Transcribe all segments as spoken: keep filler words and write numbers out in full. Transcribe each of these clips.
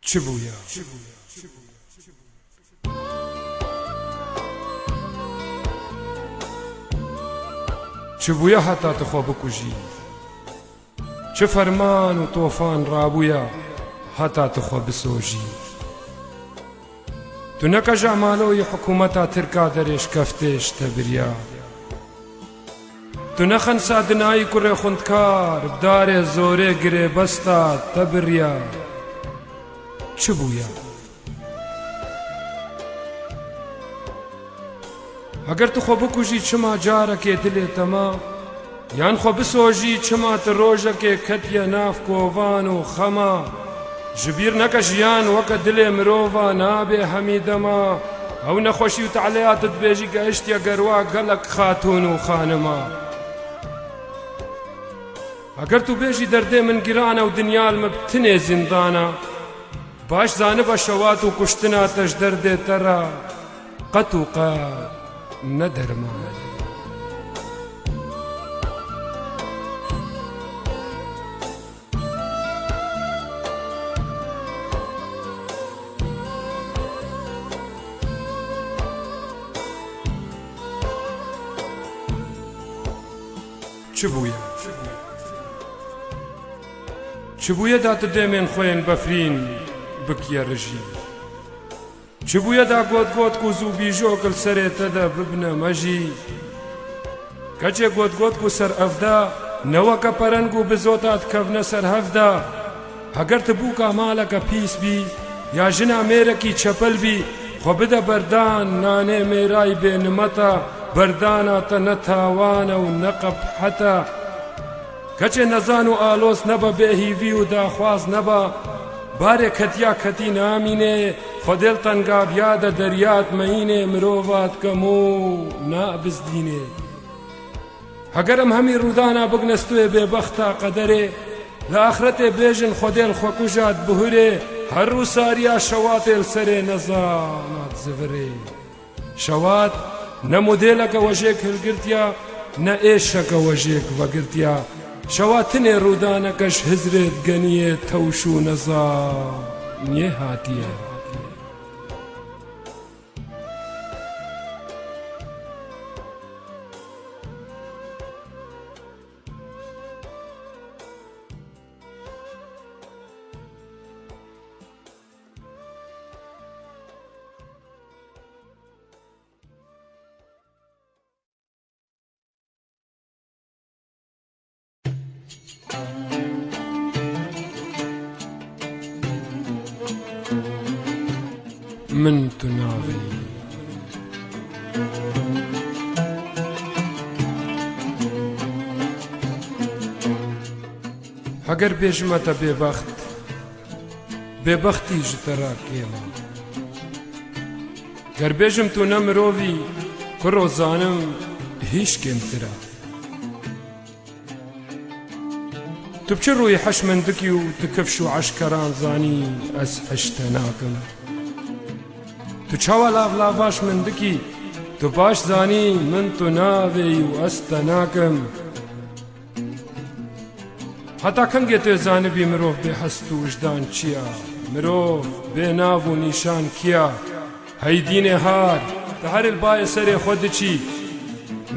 Çi bûye? Çi bûye heta tu xwe bikujî? Çi ferman û tofan rabûye heta tu xwe bisojî? Tu ne qeja maloyî hikûmeta Tirka derêşkeftê ji te biriya. Tu ne xensa dinayî kurê xwendkar bi darê zorê girêbesta te biriya. Çi bûye? Heger tu xwe bikujî, çima carekê dilê te ma? Yan xwe bisojî, çima tu rojekê ketiye nav kovan û xema? Ji bîr neke, jiyan weke dilê mirova nabe hemî dema. Ew nexweşî û teleya tu dibêjî gehiştiye gerwa gelek xatûn û xanima. Heger tu bêjî, derdê min giran e û dinya li min bi tinê zîndan e, baş zanibe şewat û kuştina te ji derdê te re qet û qet ne derman e. Çi bûye? Çi bûye da tu dêmên xwe yên befrîn bikiye rijî? Çi bûye da gotgotk û zûbîjok li serê te de bibine mejî? Keçê gotgotk û serevda ne weke pereng û bizota dikevne ser hev de. Heger tu bûka maleke pîs bî, ya jina mêrekî çepel bî, xwe bide berdan nanê mêrayî bênimeta, berdana te ne tawan e û ne qebhet e. Keçê nezan û aloz nebe, bêhîvî û daxwaz nebe, barê ketiya ketî namînê, Xwedê li tengaviya de derya dimeyînê, mirova dike mû nabizdînê. Heger em hemî rûdana bigine stûyê bêbexta qederê, li axretê bêjin Xwedê li xwekuja dibihurê, her rûsariya şewatê li serê nezana dizivirê. Şewat ne modêleke wejêk hilgirtiya, ne êşeke wejêk vegirtiya. Şewat tinê rûdaneke ji hizrê digeniyê tewş û nezaniyê hatiye. Min tu navê. Heger bêjime te bêbext, bêbextî ji te re kêm e. Ger bêjim tu ne mirovî, kuro zanim hîş kêmtir e. Tu bi çi rûyî heş min dikî û tu kifş û eşkeran zanî ez heş te nakim? Tu çawa lav lavaş min dikî? Tu baş zanî min tu navêyî û ez te nakim. Heta kengê tu zanibî mirov bê hest û wijdan çi ya? Mirov bê nav û nîşan kî ya? Hey dînê har, tu herî li bayê serê xwe diçî.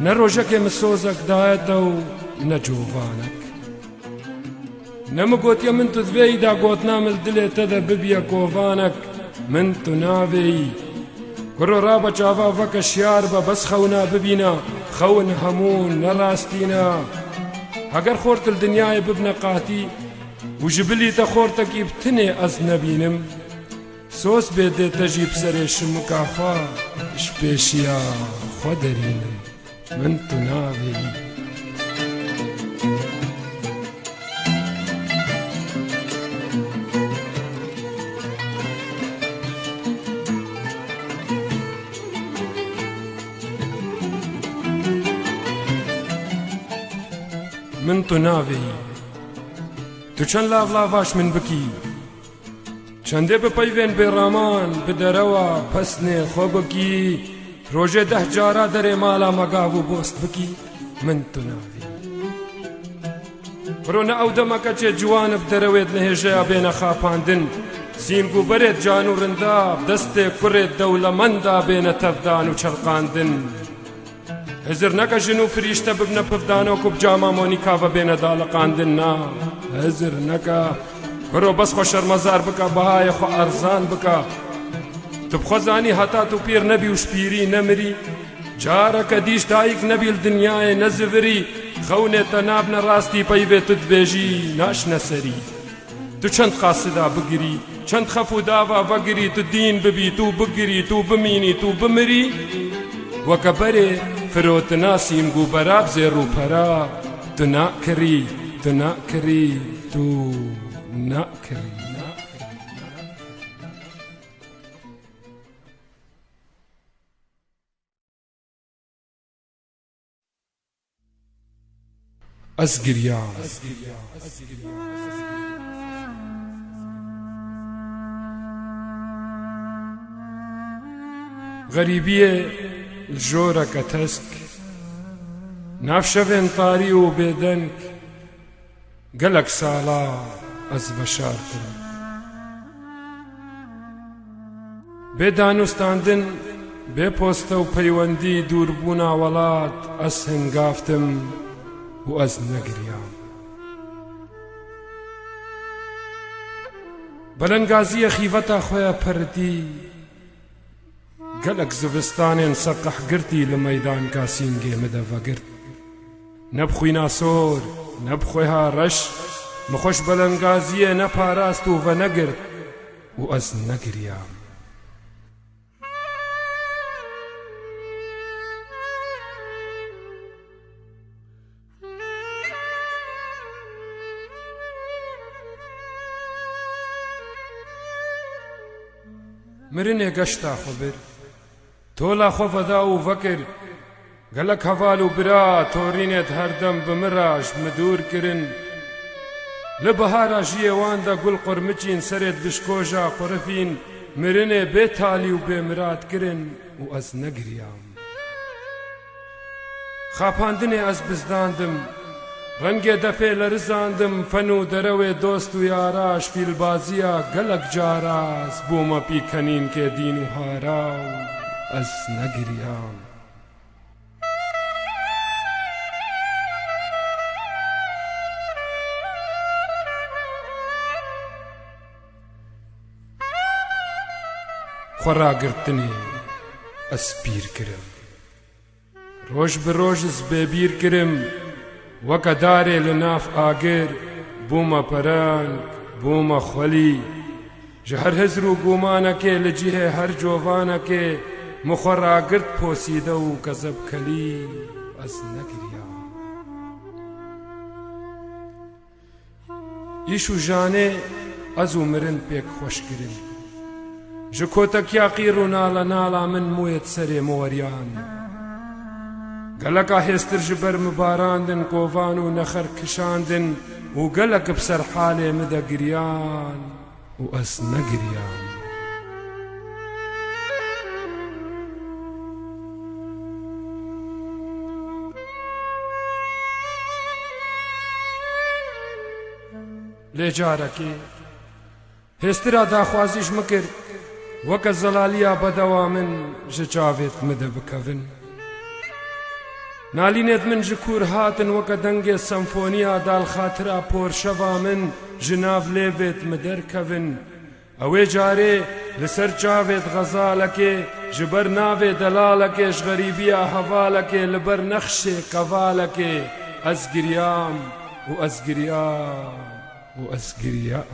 Ne rojekê min sozek daye te û ne covanek. Ne min gotiye min tu divê îda gotina min li dilê te de bibiye kovanek, min tu navêyî. Kuro rabe çava veke şiyar be, bes xewna bibîne, xewin hemû ne rastî ne. Heger xort li dinyayê bibine qatî û ji bilî te xortekî bi tinê ez nebînim, soz bê dê te jî bi serê şimika xwe ji pêşiya xwe derînim. Min tu navêyî. Min tu navêyî. Tu çend lav lavaş min bikî. Çendê bi peyvên bêraman bi derewa pesnê xwe bikî, rojê deh cara derê mala me gav û bost bikî, min tu navêyî. Kuro ne ew dema keçê ciwan bi derewê di nehêjeya bêne xapandin, Sîng û berê can û rinda, destê kurê dewlemenda bêne tevdan û çelqandin. Hizir neke jin û firîşte bibne pivdano ku bi cama Monîka ve bêne daliqandin. Na, hizir neke. Kuro bes xwe şermezar bike, bihayê xwe erzan bike. Tu bi xwe zanî heta tu pîr nebî û ji pîrî nemirî. Careke dîş dayik nebî li dinyayê nezivirî. Xewnê te nabne rastî peyvê tu dibêjî naşne serî. Tu çend qasida bigirî, çend xef û dava vegirî, tu dîn bibî, tu bigirî, tu bimînî, tu bimirî. Weke berê firotina sîng û berab zêr û pera, tu nakirî, tu nakirî, tu nakirî. Ez giriyam. Xerîbiyê li joreke tesk, nav şevên tarî û bêdeng, gelek sala ez veşartim. Bê danûstandin, bê poste û peywendî dûrbûna welat ez hingavtim û ez negiriyam. Belengaziyê xîveta xwe ya pirdî, gelek zivistanên seqehgirtî li meydanka sîngê min de vegirt. Ne bi xwîna sor, ne bi xwêha reş, min xwe ji belengaziyê neparast û venegirt û ez negiriyam. Mirinê geşta xwe bir, tola xwe veda û vekir. Gelek heval û bira torînêt herdem bi min re ji min dûr kirin. Li bihara jiyê wan de gul qurmiçîn, serêt bişkoja qurifîn, mirinê bê talî û bê mirad kirin û ez negiriyam. Xapandinê ez bizdandim, rengê defê lerizandim, fen û derewê dost û yara ji fîlbaziya gelek cara ez bûme pîkenînkê dîn û hara û ez negiriyam. Xwe ragirtinê ez pîr kirim. Roj bi roj ez bêbîr kirim, weke darê li nav agir, bûme pereng, bûme xwelî. Ji her hizr û gumanekê, li cihê her covanekê, min xwe ragirt posîde û kezebkelî, ez negiriyam. Îş û janê ez û mirin pêk xweş kirin. Ji kotekiya qîr û nale nala min mûyê di serê min weriyan. Geleka hêstir ji ber min barandin, kovan û nexer kişandin û gelek bi ser halê min de giriyan û ez negiriyam. Lê carekê hêstira daxwazî ji min kir, weke zelaliya bedewa min ji çavêt min de bikevin. Nalînêt min ji kûr hatin, weke dengê senfoniya dalxatira porşeva min ji nav lêvêt min derkevin. Ewê carê li ser çavêt xezalekê, ji ber navê delalekê, ji xerîbiya hevalekê, li ber nexşê qevalekê, ez giriyam û ez giriyam û ez giriyam.